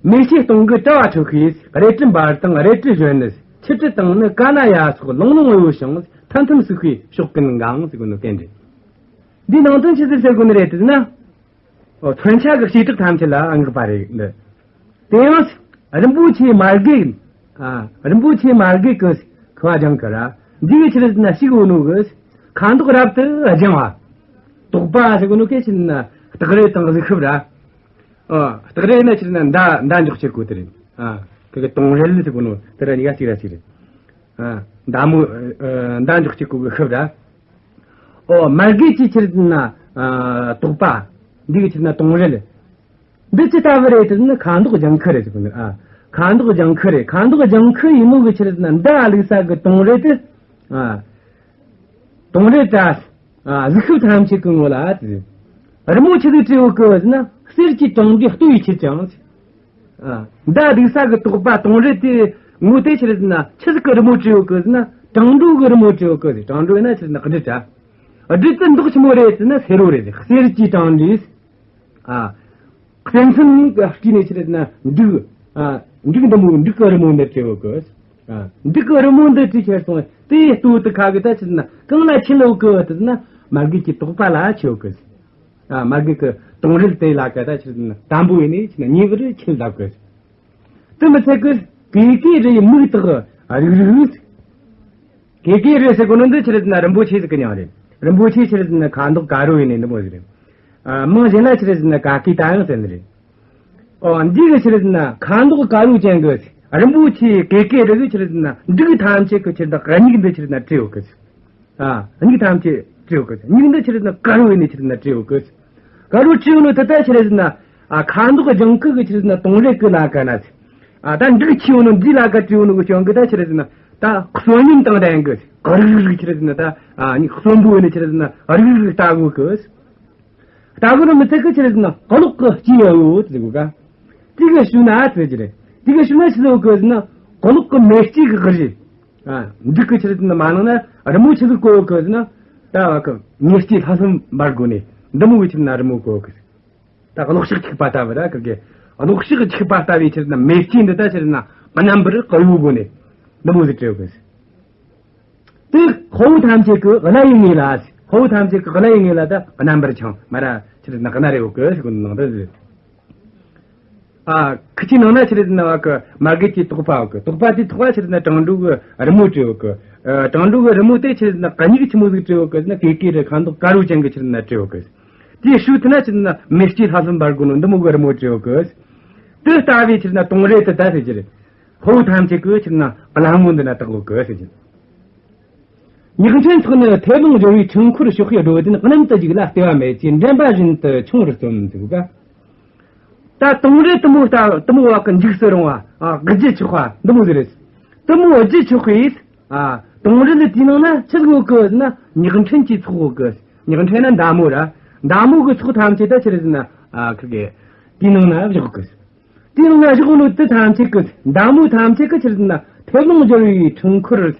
མེ་ལྕེ་སྟོང་གི་དྲ་བ་འཁྲིགས་ཤིང་། རལ་གྲི་འབར་དང་རལ་གྲི་གཞོན་ནུ། ཆུ་གྲི་དང་ནི་ཀ་ན་ཡ་སོགས། ལོང་ལོང་གཡོ་ཞིང་ཐམ་ཐམ་ཟུག་པའི་ཕྱོགས་ཀུན་འགེངས་ཟེར་གོ་ནོ་གན་རེད། འདིའི་ནང་དོན་ཆི་ཟིག་ཟེར་དགོས་ནི་རེད་ཟེར་ན། ཨོ་མཚོན་ཆ་གི་བྱེ་བྲག་ཐམས་ཅད་ལ་བསྔགས་པ་རེད་འདི། དེ་ཡང་རིན་པོ་ཆེ་མར་གད། ཨ་རིན་པོ་ཆེ་མར་གད་ཀྱིས་ཁ་བ་ལྗང་ཁུ་ར། འདི་གི་ཆི་རེད་ཟེར་ན་ཞིག་འོ་ནོ་གི་ཁ་མདོག་རབ་ཏུ་ལྗང་བ། དོག་པ་ཟེར་གོ་ནོ་གན་ཆི་རེད་ཟེར་ན་སྟག་རལ་དང་གཟིག་ཤུབས་ར། ཨ་སྟག་རལ་ན་ཆི་རེད་ཟེར་ན་མདའ་མདའ་འཇོག་བྱེད་གོ་དེ་རེད། ཨ་དེ་གི་དོང་རལ་ཟེར་གོ་ནོ་དེ་ར་གཉིས་ཀ་གཅིག་ར་གཅིག་རེད། ཨ་མདའ་མོ་ཨ་མདའ་འཇོག་བྱེད་གོ་གི་ཤུབས་ར། ཨོ་མར་གད་ཀྱི་ཆི་རེད་ཟེར་ན་ཨ་དོག་པ། འདི་གི་ཆི་རེད་ཟེར་ན་དོང་རལ། འདི་ཅི་ལྟ་བུ་རེད་ཟེར་ན་ཁ་མདོག་ལྗང་ཁུ་རེད་ཟེར་གོ་ནོ། ཨ་ཁ་མདོག་ལྗང་ཁུ་རེད། ཁ་མདོག་ལྗང་ཁུ་ཡིན་ནོ་གི་ཆི་རེད་ཟེར་ན་མདའ་བླུགས་ས་གི་དོང་རལ་དེ། ཨ་དོང་རལ་དྲ། ཨ་གཟིག་ཤུབས་ཐམས་ཅད་ཀྱི་ངོ་ལ་ཨ་ཏི། རི་མོ་ཆི་ཟིག་བྲིས་ཡོད་གི་ཟེར་ན་གསེར་གྱི་བྲང་འགྲོས་ལྟོ་ཡིས་འཁྱུད་ཅིང་། ཨ་མདའ་བླུགས་ས་གི་དོག་པ་དོང་རལ་དེ་ངོ་དེ་ཆི་རེད་ཟེར་ན་ཆི་ཟིག་གི་རི་མོ་བྲིས་ཡོད་གི་ཟེར་ན་བྲང་འགྲོ་གི་རི་མོ་བྲིས་ཡོད་གི་ཟེར། བྲང་འགྲོ་ཡིན་ན་ཆི་ཟེར་ན་གྲི་དྲ། གྲི་དེ་མདོག་ཆི་མོ་རེད་ཟེར་ན་སེར་བོ་རེད་ཟེར། གསེར་གྱི་བྲང་འགྲོས། ཨ། བཙན་སྲིན་གྱི་སྐུ་ནས་ཆི་རེད་ཟེར་ན་འབྲུག་ཨ། འབྲུག་འདི་མོ་འབྲུག་གི་རི་མོ་འདི་བྲིས་ཡོད་གི། ཨ། འབྲུག་གི་རི་མོ་འདི་བྲིས་ཁྱེར་སོང་། དེའི་ལྟོ་དེ་ཁ་གི་ད་ཆི་རེད་ཟེར་ན་གང་ལ་འཁྱུད་ཡོད་གི་ཟེར་ན་མར་གད་ཀྱི་དོག་པ་ལ་འཁྱུད་ཡོད་གི། ཨ། མར་གད་ཀྱི་དོང་རལ་དེ་ལ་ཀ་ད་ཆི་རེད་ཟེར་ན་དམ་པོ་ཡིན་ནི་ཆི་རེད་ཟེར་ན་ཉེ་བར་འཁྱུད་ལབ་གི། དེ་མི་ཚད་གི་ཀེ་ཀེ་རུ་ཡི་མིག་དག་རིག་རིག། ཀེ་ཀེ་རུ་ཟེར་གོ་ནོ་འདི་ཆི་རེད་ཟེར་ན་རིན་པོ་ཆེ་ཟིག་གི་མྱིང་རེད། རིན་པོ་ཆེ་ཆི་རེད་ཟེར་ན་ཁ་མདོག་དཀར་རོ་ཡིན་ནི་འདི་མོ་ཟིག་རེད། ཨ། མིང་གཞན་ལ་ཆི་རེད་ཟེར་ན་ཀ་ཀི་ཏ་ཡང་ཟེར་ནི་རེད། ཨོ་འདི་གི་ཆི་རེད་ཟེར་ན་ཁ་མདོག་དཀར་རོ་ཅན་གི་རིན་པོ་ཆེ་ཀེ་ཀེ་རུ་གི་ཆི་རེད་ཟེར་ན་འབྲུག་ཐམས་ཅད་གི་ཆི་རེད་ཟེར་ན་མིག་འདི་ཆི་རེད་ཟེར་ན་བྲིས་ཡོད་གི། ཨ། མིག་ཐམས་ཅད་བྲིས་ཡོད་གི། མིག་འདི་ཆི་རེད་ཟེར་ན་དཀར་རོ་ཡིན་ནི་ཆི་རེད་ཟེར་ན་བྲིས་ཡོད་གི། དཀར་རོ་བྲིས་ཡོད་ནོ་དེ་ད་ཆི་རེད་ཟེར་ན། ཨ། ཁ་མདོག་ལྗང་ཁུ་གི་ཆི་རེད་ཟེར་ན་དོང་རལ་གི་ལ་ཀ་ན། ཨ། ད་འབྲུག་ཆི་ཡོད་ནོ་འདི་ལ་ཀ་བྲིས་ཡོད་ནོ་གི་རྐྱེན་གི་ད་ཆི་རེད་ཟེར་ན། ད་གསོན་ཉམས་དང་ལྡན་གི་རིག་རིག་ཆི་རེད་ཟེར་ན་ད། ཨ། གསོན་པོ་ཡིན་ནི་ཆི་རེད་ཟེར་ན་རིག་རིག་ལྟ་གོ་གི། ལྟ་གོ་ནི་མི་ཚད་གི་ཆི་རེད་ཟེར་ན་གློག་གི་སྐྱེས་ཡོད་ཟེར་གོ་ག། དེ་གི་ཤུལ་ན་ཨ་ཚེ་ཆི་རེད། དེ་གི་ཤུལ་ན་ཆི་ཟེར་གོ་གི་ཟེར་ན་གློག་གི་མེ་ལྕེ་གི་གི་རེད། ཨ། འབྲུག་གི་ཆི་རེད་ཟེར་ན་མ་ནང་ན་རི་མོ་ཆི་ཟིག་བཀོད་ཡོད་གི་ཟེར་ན། ད་བ་གི་མེ་ལྕེ་ལྷ་ལྷུན་འབར་གོ་ནི་འདི་མོ་གི་ཆི་རེད་ན་རི་མོ་བཀོད་ཡོད་གི། ད་གློག་ཞགས་འཁྱུག་པ་ལྟ་བུ་ར་གི་གི། གློག་ཞགས་འཁྱུག་པ་ལྟ་བུའི་ཆི་རེད་ན་མེ་ལྕེ་འདི་ད་ཆི་རེད་ན་རྣམ་པར་གཡོ་གོ་ནི་འདི་མོ་ཟིག་བྲིས་ཡོད་གི། དེ་དཔའ་བོ་ཐམས་ཅད་ཀྱི་བརླ་ཡི་ངོས་ལ། དཔའ་བོ་ཐམས་ཅད་ཀྱི་བརླ་ཡི་ངོས་ལ་ད་རྣམ་པར་འཕྱང་མ་ར་ཆི་རེད་ན་ག་ན་རེ་ཡོད་གི་ཟེར་གོ་ནི་ནང་དུ་ཟེར། ཨ། ཁུ་ཆུའི་ནང་ན་ཆི་རེད་ཟེར་ན་བ་གི་མར་གད་ཀྱི་དོག་པ་ཡོད་གི། དོག་པ་དེའི་ཐོག་ལ་ཆི་རེད་ཟེར་ན་བྲང་འགྲོ་གི་རི་མོ་བྲིས་ཡོད་གི། ཨ། བྲང་འགྲོ་གི་རི་མོ་དེ་ཆི་རེད་ཟེར་ན་ག་ཉིག་ཆི་མོ་ཟིག་བྲིས་ཡོད་གི་ཟེར་ན་ཀེ་ཀེ་རུ་ཁ་མདོག་དཀར་རོ་ཅན་གི་ཆི་རེད་ཟེར་ན་བྲིས་ཡོད་གི། དེའི་ཤུལ་དེ་ན་ཆི་རེད་ཟེར་ན་མེ་ལྕེ་ལྷ་ལྷུན་འབར་གོ་ནོ་འདི་མོ་གི་རི་མོ་བྲིས་ཡོད་གི། དེ་ལྟ་བུའི་ཆི་རེད་ཟེར་ན་དོང་རལ་དེ་ད་ཟེར་གྱི་རེད། དཔའ་བོ་ཐམས་ཅད་ཀྱི་ཆི་རེད་ཟེར་ན་བརླ་ངོ་འདི་ན་བཏགས་ཡོད་གི་ཟེར་གྱི། ཉག་ཕྲན་ཚོགས་ནི་མཐེབ་ལོང་སྦྱོར་བའི་འཕྲུལ་འཁོར། གཤོག་པའི་སྒྲོ་ལྡན་གནམ་དུ་རྒྱུག་ལ་ལྟེ་བ་མེད་ཅིང་འགྲན་པ་བཞིན་དུ་ཆུང་རུ་རྩོམ་ཟེར་གོ་ག། ད་དོང་རལ་དེ་མོ་ལྟ་དེ་མོ་བ་གི་འཇིགས་སུ་རུང་བ། ཨ། རྒུད་རྒྱུ་ཆོག་པ་འདི་མོ་ཟིག་རེད། དེ་མོ་རྒུད་ཆོག་པའི། ཨ། དུང་རི་ལ་དེའི་ནང་ན་ཆི་ཟིག་ཡོད་གི་ཟེར་ན། ཉག་ཕྲན་གྱི་ཚོགས་ཡོད་གི། ཉག་ཕྲན་ན་མདའ་མོ་ར། མདའ་མོ་གི་ཚོགས་ཐམས་ཅད་ད་ཆི་རེད་ཟེར་ན། ཨ་ཁི་གེ་དེའི་ནང་ན་བཞག་གི། དེའི་ནང་ན་བཞག་ནོ་དེ་ཐམས་ཅད་གི། མདའ་མོ་ཐམས་ཅད་གི་ཆི་རེད་ཟེར་ན་མཐེབ་ལོང་སྦྱོར་བའི་འཕྲུལ་འཁོར།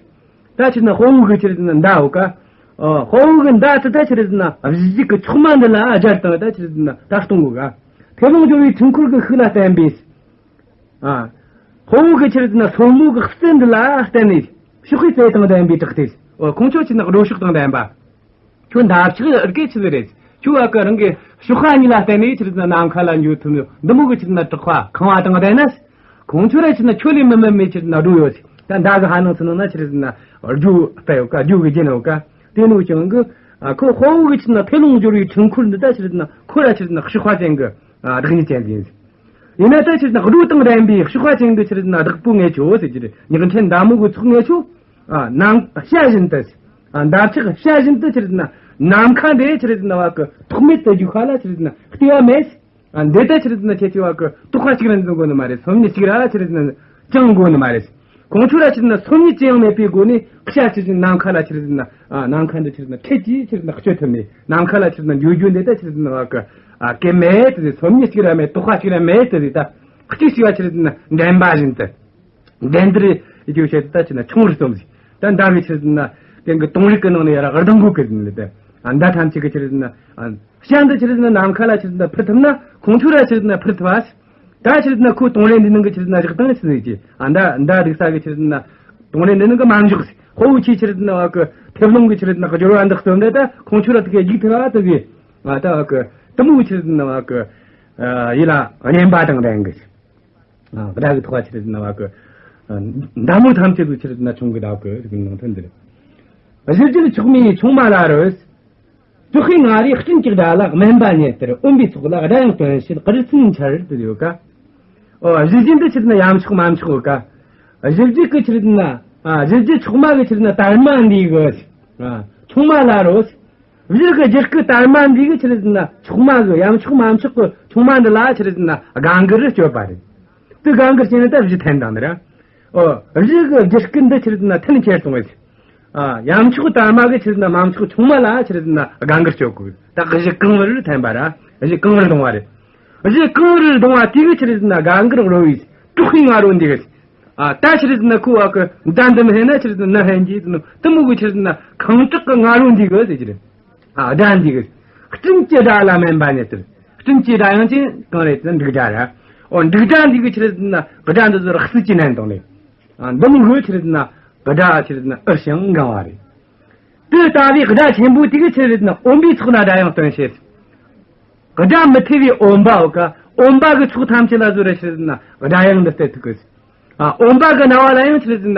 ད་ཆི་རེད་ན་དཔའ་བོ་གི་ཆི་རེད་ཟེར་ན་མདའ་ཡོད་ཀ། ཨ་དཔའ་བོ་གི་མདའ་དེ་ད་ཆི་རེད་ཟེར་ན་གཞུ་རྒྱུད་གི་མཆོག་མ་འདི་ལ་སྦྱར་དང་ད་ཆི་རེད་ཟེར་ན་ད་གཏོང་གོ་ཀ། མཐེབ་ལོང་སྦྱོར་བའི་འཕྲུལ་འཁོར་གི་ཤུགས་ལ་བརྟེན་པས། ཨ། དཔའ་བོ་གི་ཆི་རེད་ཟེར་ན་སོར་མོ་གི་རྩེ་འདི་ལ་བརྟེན་ནས་གཤོག་པའི་རྩལ་དང་ལྡན་པའི་དྲག་སྟེ། འོ་ཁོང་ཁྱོད་ཆི་རེད་ན་སྒྲོ་གཤོག་དང་ལྡན་པ། ཁྱོད་འདབ་ཆགས་རིགས་ཆི་ཟིག་རེད། ཁྱོད་བ་གི་རང་གི་གཤོག་པ་གཉིས་ལ་བརྟེན་ནས་ཆི་རེད་ཟེར་ན་ནམ་མཁའ་ལ་འགྲོ་ཐུབ་ནོ་འདི་མོ་གི་ཆི་རེད་ན་དྲག་པ་ཁེངས་པ་དང་ལྡན་ན། ཁོང་ཁྱོད་ར་ཆི་རེད་ན་ཁྱོད་ལས་མི་མི་མེད་ཆི་རེད་ན་སྒྲོ་ཡོད། ད་མདའ་གི་ཕར་ནང་ཚུར་ནང་ན་ཆི་རེད་ཟེར་ན་རྒྱུ་སྤེལ་ཡོད་ཀ། རྒྱུ་གི་རྒྱན་ཡོད་ཀ། དེ་ནོ་ཀྱང་གི། ཨ་ཁོ་དཔའ་བོ་གི་ཆི་རེད་ན་མཐེབ་ལོང་སྦྱོར་བའི་འཕྲུལ་འཁོར་འདི་ད་ཆི་རེད་ན་ཁོ་ར་ཆི་རེད་ན་གཤོག་པ་ཅན་གི། ཨ་བདག་ཉིད་ཅན་ཟིན། ཡིན་ན་ད་ཆི་རེད་ན་སྒྲོ་དང་ལྡན་པའི་གཤོག་པ་ཅན་གྱི་ཆི་རེད་ན་བདག་པོ་ངེད་ཆོ་ཟེར་གྱི་རེད། ཉག་ཕྲན་མདའ་མོ་གི་ཚོགས་ངེད་ཆོ། ཨ་ནམ་བྱ་བཞིན་དུ། ཨ་འདབ་ཆགས་བྱ་བཞིན་དུ་ཆི་རེད་ན་ནམ་མཁའ་འདི་ཆི་རེད་ན་བ་གི་ཐོགས་མེད་དུ་རྒྱུག་ཁ་ལ་ཆི་རེད་ན་ལྟོས་པ་མེད། ཨ་འདི་ལྟ་ཆི་རེད་ན་ཁྱེད་ཀྱི་བ་གི་དོགས་པ་གཅིག་ར་འཛིན་དགོས་ནི་མ་རེད། སོམ་ཉི་གཅིག་ར་ཆི་རེད་ན་ཅང་དགོས་ནི་མ་རེད། ཁོང་ཚོ་ར་ཆི་རེད་ན་སོམ་ཉི་ཅི་ཡང་མེད་པའི་སྒོ་ནས་ཤ་ཆི་རེད་ན་ནམ་མཁའ་ལ་ཆི་རེད་ན། ཨ་ནམ་མཁའ་འདི་ཆི་རེད་ན་ཁད་ཀྱིས་ཆི་རེད་ན་གཅོད་ཐུབ་ནས་ནམ་མཁའ་ལ་ཆི་རེད་ན་འགྲོ་རྒྱུ་འདི་ལྟ་ཆི་རེད་ན་བ་གི། ཨ་གལ་མེད་དེ། སོམ་ཉི་གཅིག་ར་མེད། དོགས་པ་གཅིག་ར་མེད་དེ། ད་གཅིག་ཞིག་བ་ཆི་རེད་ན་འདྲེན་པ་བཞིན་དུ། འདྲེན་འདིར་ཡིད་ཆེས་ད་ཆི་རེད་ན་ཆུང་རུ་སོམ་ཟིག། ད་མདའ་གི་ཆི་རེད་ན་དེང་གི་དུང་རི་གི་ནང་ནས་ཡར་ལྡང་དགོས་གི་ཟིན་ལ། ད་ཨ་མདའ་ཐམས་ཅད་གི་ཆི་རེད་ན། ཨ་ཤ་འདི་ཆི་རེད་ན་ནམ་མཁའ་ལ་ཆི་རེད་ན་འཕུར་ཐུབ་ན་ཁོང་ཚོ་ར་ཆི་རེད་ན་འཕུར་ཐུབ་པ། ད་ཆི་རེད་ན་ཁོ་དུང་རི་འདི་ནང་གི་ཆི་རེད་ན་བཞག་སྟངས་ཆི་ཟིག་གི། ཨ་མདའ་མདའ་རིག་ས་གི་ཆི་རེད་ན་དུང་རི་འདི་ནང་གི་མ་འཇོག་ཟིག། དཔའ་བོ་ཆི་ཆི་རེད་ན་བ་གི་མཐེབ་ལོང་གི་ཆི་རེད་ན་སྦྱོར་བ་འདི་སྟོན་ད་ད་ཁོང་ཚོ་ར་དེ་གི་རྒྱུག་ཐུབ་པ་དེ་གི། ཨ་ད་བ་གི་དུ་མོ་ཆི་རེད་ན་བ་གི། ཨ་ཡིད་ལ་གཉེན་པ་དང་ལྡན་གི། ཨ་སྒྲ་གི་ཐོག་ཆི་རེད་ན་བ་གི། ཨ་མདའ་མོ་ཐམས་ཅད་དུ་ཆི་རེད་ན་ཆུང་གི་ད་གི་ནང་ཐོན་འདིར། གཞུ་རྒྱུད་མཆོག་མའི་ཆུང་མ་ལ་རོལ། སྐྱོ་ཤས་ང་རོས་སྤྲིན་གྱི་སྒྲ་ལ། དམན་པ་ཉིད་ལྟར་འོན་པའི་ཚོགས་ལ། སྒྲ་དབྱངས་སྟོན་བྱེད་གར་ཚུན་འཆར་དུ་ཡོད་ཀ། ཨོ་གཞུ་རྒྱུད་འདི་ཆི་རེད་ན་ཡ་མཆོག་མ་མཆོག་ཡོད་ཀ། གཞུ་རྒྱུད་ཀྱི་ཆི་རེད་ན། ཨ་གཞུ་རྒྱུད་མཆོག་མ་གི་ཆི་རེད་ན་དར་མ་འདི་གི། ཨ་ཆུང་མ་ལ་རོལ། གཞུ་གི་རྒྱུད་ཀྱི་དར་མ་འདི་གི་ཆི་རེད་ན་མཆོག་མ་གི་ཡ་མཆོག་མ་མཆོག་གི་ཆུང་མ་འདི་ལ་ཆི་རེད་ན་དགའ་མགུར་སྤྱོད་པ་རེད། དེ་དགའ་མགུར་སྤྱད་ནས་ད་གཞུ་འཐེན་དང་ནི་ར། ཨོ་གཞུ་གི་རྒྱུད་ཀྱི་འདི་ཆི་རེད་ན་འཐེན་ཁྱེར་སོང་བས། ཨ་ཡ་མཆོག་དར་མ་གི་ཆི་རེད་ན་མ་མཆོག་ཆུང་མ་ལ་ཆི་རེད་ན་དགའ་མགུར་སྤྱོད་དགོས། ད་གཞུ་གང་བར་འཐེན་པ་ར། གཞུ་གང་བར་ལྡང་བ་རེད། གཞུ་གང་བར་ལྡང་བ་དེ་གི་ཆི་རེད་ན་དགའ་མགུར་རོལ་བའི་དཀྲོག་པའི་ང་རོ་འདི་གི། ཨ་ད་ཆི་རེད་ན་ཁོ་བ་གི་མདའ་འདི་མི་ཧེ་ན་ཆི་རེད་ན་ཧན་གྱི་དུ་མོ་གི་ཆི་རེད་ན་ཁེངས་དྲེགས་གི་ང་རོ་འདི་གི་ཟེར་གྱི་རེད། ཨ་སྒྲ་འདི་གི་སྤྲིན་གྱི་སྒྲ་ལ་དམན་པ་ཉིད་ལྟར། སྤྲིན་གྱི་སྒྲ་ཡང་ཅི་གང་རེད་ཟེར་ན་འབྲུག་སྒྲ་ར། ཨོ་འབྲུག་སྒྲ་འདི་གི་ཆི་རེད་ན་སྒྲ་འདི་ཚོར་སྲིད་ཀྱི་ནན་དང་ལས། ཨ་འདི་མོ་གི་ཆི་རེད་ན་སྒྲ་ཆི་རེད་ན་འུར་ཞིང་གང་བ་རེད། དེ་ལྟ་བུའི་སྒྲ་ཆེན་པོ་དེ་གི་ཆི་རེད་ན་འོན་པའི་ཚོགས་ལ་སྒྲ་དབྱངས་སྟོན་བྱེད། སྒྲ་མི་ཐོས་པའི་འོན་པ་འོ་ཀ། འོན་པ་གི་ཚོགས་ཐམས་ཅད་ལ་བཟོ་རེ་ཆི་རེད་ན་སྒྲ་དབྱངས་འདི་སྟེར་ཐུབ་གི། ཨ་འོན་པ་གི་རྣ་བ་ལ་ཡང་ཆི་རེད་ན་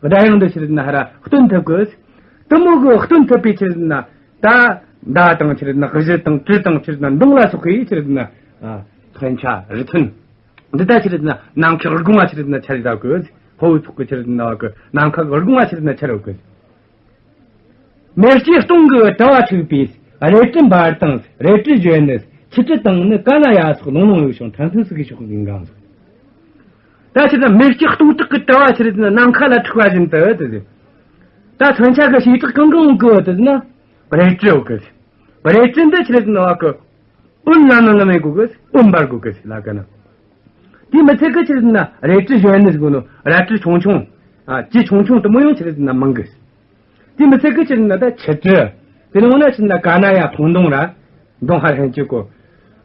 སྒྲ་དབྱངས་འདི་ཆི་རེད་ན་ཧ་ར་སྟོན་ཐུབ་གི། དེ་མོ་གི་སྟོན་ཐུབ་པའི་ཆི་རེད་ན་ད་མདའ་དང་ཆི་རེད་ན་གཞུ་དང་གྲི་དང་ཆི་རེད་ན་མདུང་ལ་སོགས་པའི་ཆི་རེད་ན་ཨ་མཚོན་ཆ་རི་མཚོན་འདི་ད་ཆི་རེད་ན་ནམ་མཁའི་དགུང་ང་ཆི་རེད་ན་འཆར་ཡོད་གི། ཕོ་བོ་ཚོགས་གི་ཆི་རེད་ན་བ་གི་ནམ་མཁའི་དགུང་ང་ཆི་རེད་ན་འཆར་ཡོད་གི། མེ་ལྕེ་སྟོང་གི་དྲ་བ་འཁྲིགས་པས། རལ་གྲི་འབར་དང་རལ་གྲི་གཞོན་ནུ། ཆུ་གྲི་དང་ནི་ཀ་ན་ཡ་སོགས་ལོང་ལོང་གཡུག་ཞིང་ཐན་ཐུན་སུ་གི་ཕྱོགས་ཟིན་གང་། ད་ཆི་རེད་ན་མེ་ལྕེ་སྟོང་ཕྲག་གི་དྲ་བ་ཆི་རེད་ན་ནམ་མཁའ་ལ་འཁྲིགས་པ་བཞིན་དུ་དེ་ཟེར། ད་མཚོན་ཆ་གི་བྱེ་བྲག་གང་གང་གི་དེ་ན་རལ་གྲི་ཡོད་གི། རལ་གྲི་འདི་ཆི་རེད་ན་བ་གི་འོན་ལ་ན་ལ་མེ་གོ་གི་འོན་འབར་གོ་གི་ལ་ཀ་ན། དེ་མི་ཚད་གི་ཆི་རེད་ན་རལ་གྲི་གཞོན་ནུ་ཟེར་གོ་ནོ་རལ་གྲི་ཆུང་ཆུང་། ཨ་གྲི་ཆུང་ཆུང་དེ་མོ་ཡང་ཆི་རེད་ན་མང་གི། དེ་མི་ཚད་གི་ཆི་རེད་ན་ད་ཆུ་གྲི། དེ་ནང་ན་ཆི་རེད་ན་ཀ་ན་ཡ་འཕང་མདུང་ར། མདུང་ཧ་ཧན་གྱི་གོ།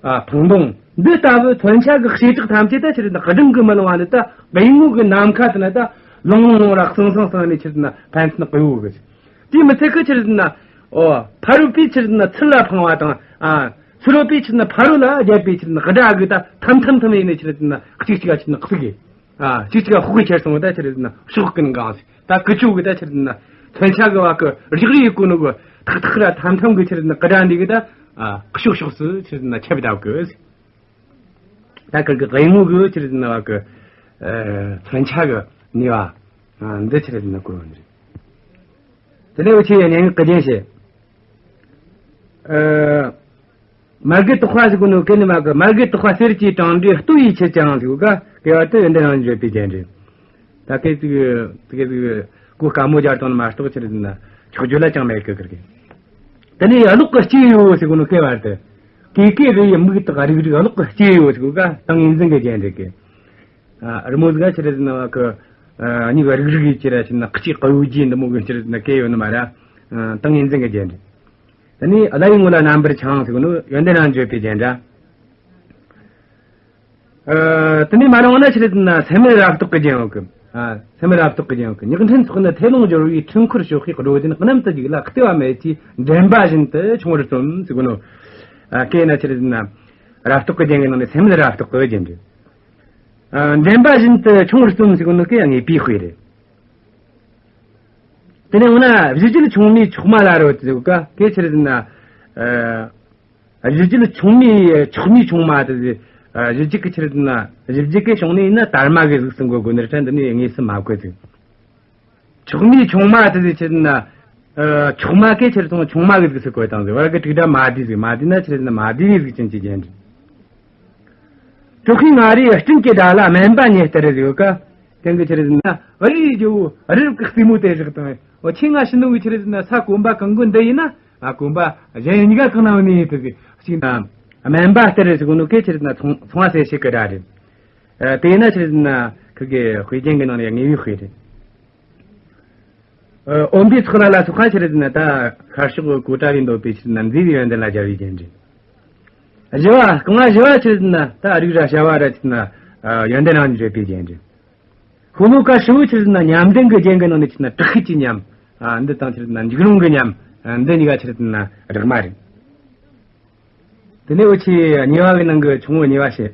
ཨ་འཕང་མདུང་འདི་ལྟ་བུ་མཚོན་ཆ་གི་བྱེ་བྲག་ཐམས་ཅད་ད་ཆི་རེད་ན་གྲངས་ཀྱིས་མི་ལང་བ་འདི་ད་གཡུལ་ངོ་གི་ནམ་མཁའ་དེ་ན་ད་ལོང་ལོང་ལོང་ར་སང་སང་སང་ནས་ཆི་རེད་ན་ཕན་ཚུན་གཡོ་གི། དེ་མི་ཚད་གི་ཆི་རེད་ན། ཨོ་ཕ་རོལ་པོས་ཆི་རེད་ན་ཚུར་ལ་འཕང་བ་དང་། ཨ་ཕྱི་རོལ་པོས་ཆི་རེད་ན་ཕ་རོལ་ལ་རྒྱབ་པའི་ཆི་རེད་ན་སྒྲ་གི་ད་ཐམ་ཐམ་ཐམ་ཡིན་ནས་ཆི་རེད་ན་གཅིག་གཅིག་ག་ཆི་རེད་ན་གཙིག་གི། ཨ་གཅིག་གཅིག་ག་ཧུག་གི་ཁྱེར་སོང་བ་ད་ཆི་རེད་ན་ཕྱོགས་ཀུན་གང་ཟིག། ད་ཀི་ཆུ་གི་ད་ཆི་རེད་ན་མཚོན་ཆ་གི་བ་གི་རིག་རིག་གི་གོ་ནོ་གི་ཐག་ཐག་ར་ཐམ་ཐམ་གི་ཆི་རེད་ན་སྒྲ་འདི་གི་ད། ཨ་ཕྱོགས་ཕྱོགས་སུ་ཆི་རེད་ན་ཁྱབ་བསྡད་གི། ད་ཁིར་གི་གཡུལ་ངོ་གི་ཆི་རེད་ན་བ་གི་ཨ་མཚོན་ཆ་གི་ནུས་པ་འདི་ཆི་རེད་ན་གོ་ནི་རེད། དེ་ནས་འུ་ཆོས་ཡང་སྙན་ངག་གི་རྒྱན་བཤད། ཨ་མར་གད་དོག་པ་ཟེར་གོ་ནོ་གན་ནི་མ་གི་མར་གད་དོག་པ་གསེར་གྱི་བྲང་འགྲོས་ལྟོ་ཡིས་ཆུད་ཀྱང་ཟེར་གོ་ཀ་གེ་བ་དུ་ཡོན་ཏན་རང་བརྗོད་པའི་རྒྱན་རེད། ད་སྐད་ཅིག་སྐད་ཅིག་ གོ་དཀའ་མོ་སྦྱར་བཏང་ནི་མ་གཏོགས་ཆི་རེད་ཟེར་ན་ཆོག་རྒྱུ་ལ་ཅང་མེད་གི་ཁིར་གི། དེ་ནས་གློག་གི་ལྕེ་ཡོད་ཟེར་གོ་ནོ་སྐད་བར་དུ། ཀེ་ཀེ་རི་ཡི་མིག་དག་རིག་རིག་གློག་གི་ལྕེ་ཡོད་ཟེར་གོ་ག་ཏིང་ངེ་འཛིན་གི་རྒྱན་རེད་གི། ཨ་རི་མོ་ཟིག་ག་ཆི་རེད་ཟེར་ན་བ་གི། ཨ་མིག་རིག་རིག་གི་ཆི་རེད་ཟེར་ན་ལྕེ་གཡོ་སྒྱུ་འདི་མོ་གི་ཆི་རེད་ཟེར་ན་སྐད་ཡོད་ནི་མ་ར། ཨ་ཏིང་ངེ་འཛིན་གི་རྒྱན་རེད། དེ་ནས་བརླ་བའི་ངོ་ལ་རྣམ་པར་འཕྱང་ཟེར་གོ་ནོ་ཡོན་ཏན་རང་བརྗོད་པའི་རྒྱན་ར། ཨ་དེ་ནས་མ་རུང་ན་ཆི་རེད་ཟེར་ན་སེམས་མེད་རབ་རྟོག་གི་རྒྱན་ཡོད་གི། ཨ་སེམས་མེད་རབ་རྟོག་གི་རྒྱན་ཡོད་གི། ཉག་ཕྲན་ཚོགས་ནི་མཐེ་ལོང་སྦྱོར་བའི་འཕྲུལ་འཁོར་གཤོག་པའི་སྒྲོ་ལྡན་གནམ་དུ་རྒྱུག་ལ་བརྟེན་པ་མེད་ཅིང་འདྲེན་པ་བཞིན་དུ་ཆུང་བར་རྩོམ་ཟེར་གོ་ནོ། ཨ་སྐད་ན་ཆི་རེད་ཟེར་ན་རབ་རྟོག་གི་རྒྱན་གི་ནང་ནས་སེམས་མེད་རབ་རྟོག་གི་རྒྱན་རེད། ཨ་འདྲེན་པ་བཞིན་དུ་ཆུང་བར་རྩོམ་ཟེར་གོ་ནོ་སྐད་ཡང་ངེས་པའི་དཔེ་རེད། དེ་ནས་འོ་ན་གཞུ་རྒྱུད་ཆུང་མའི་མཆོག་མ་ལ་རོལ་ཏེ་ཟེར་ག་སྐད་ཆི་རེད་ཟེར་ན། ཨ་གཞུ་རྒྱུད་ཆུང་མའི་མཆོག་མའི་ཆུང་མ་དེ་ཟེར། ཨ་གཞུ་རྒྱུད་ཀྱི་ཆི་རེད་ཟེར་ན་གཞུ་རྒྱུད་ཀྱི་བྱུང་ནས་ཡིན་ན་དར་མ་གི་གཟུགས་སུ་འགོད་དགོས་ནི་རེད་དྲ། འདི་ནས་དངོས་སུ་མ་བཀོད་ཟིག། མཆོག་མའི་ཆུང་མ་དེ་ཟེར་ཆི་རེད་ཟེར་ན། ཨ་མཆོག་མ་སྐད་ཆི་རེད་ཟེར་ན་ཆུང་མ་གི་གཟུགས་སུ་བཀོད་བཏང་ཟིག། བར་གི་དྲུག་སྒྲ་མ་བསྡུས་ཟིག། མ་བསྡུས་ན་ཆི་རེད་ཟེར་ན་མ་བསྡུས་པའི་གཟུགས་ཅན་གྱི་རྒྱན་རེད། དྲག་པོའི་མངའ་རིས་སྤྲིན་གྱི་སྒྲ་ལ་སྨན་པ་ཉིད་ལྟར་ཟེར་ཡོད་ཀ། དེང་གི་ཆི་རེད་ཟེར་ན་རི་རྒྱལ་པོ་རི་རབ་ཀྱི་རྩེ་མོ་དེ་བཞག་དང་། འོ་ཁྱེད་ང་ཕྱི་ནང་གི་ཆི་རེད་ཟེར་ན་ས་གོམ་པ་གང་གི་འདི་ཡིན་ན་ང་གོམ་པ་གཞན་གཉིས་ཀ་གང་ན་ཡོད་ནི་ཡིན་དུ་ཟིག་ཞིག་ན། སྨན་པ་ལྟར་ཟེར་གོ་ནོ་སྐད་ཆི་རེད་ཟེར་ན་མཚུངས་མཚུངས་པ་གསལ་བྱེད་ཀྱི་སྒྲ་རེད། ཨ་དེ་ཡིན་ན་ཆི་རེད་ཟེར་ན་ཁི་གི་དཔེ་རྒྱན་གྱི་ནང་ནས་ངེས་པའི་དཔེ་རེད། ཨ་འོན་པའི་ཚོགས་ལ་ལ་སོགས་ཁ་ཆི་རེད་ཟེར་ན་ད་ཤར་ཕྱོགས་གི་གཽ་ཌ་རའི་འདོད་པའི་ཕྱིར་ན་མཛེས་པའི་ཡོན་ཏན་ལ་སྦྱར་བའི་རྒྱན་རེད། བཞི་བ་རྐང་བ་བཞི་བ་ཆི་རེད་ཟེར་ན་ད་རིགས་ར་བྱ་བ་ར་ཆི་རེད་ཟེར་ན་ཨ་ཡོན་ཏན་རང་བརྗོད་པའི་རྒྱན་རེད། ཤོ་ལོ་ཀ་ཧྲིལ་བོ་ཆི་རེད་ཟེར་ན་ཉམས་ལྡན་གྱི་རྒྱན་གྱི་ནང་ནས་ཆི་རེད་ཟེར་ན་དྲག་ཤུལ་གྱི་ཉམས། ཨ་འདི་དང་ཆི་རེད་ཟེར་ན་འཇིགས་རུང་གི་ཉམས། ཨ་འདི་གཉིས་ཀ་ཆི་རེད་ཟེར་ན་སྦྲགས་མ་རེད། དེ་ནས་འུ་ཆོས་གཉིས་པ་གི་ནང་གི་ཆུང་ངུ་གཉིས་པ་བཤད།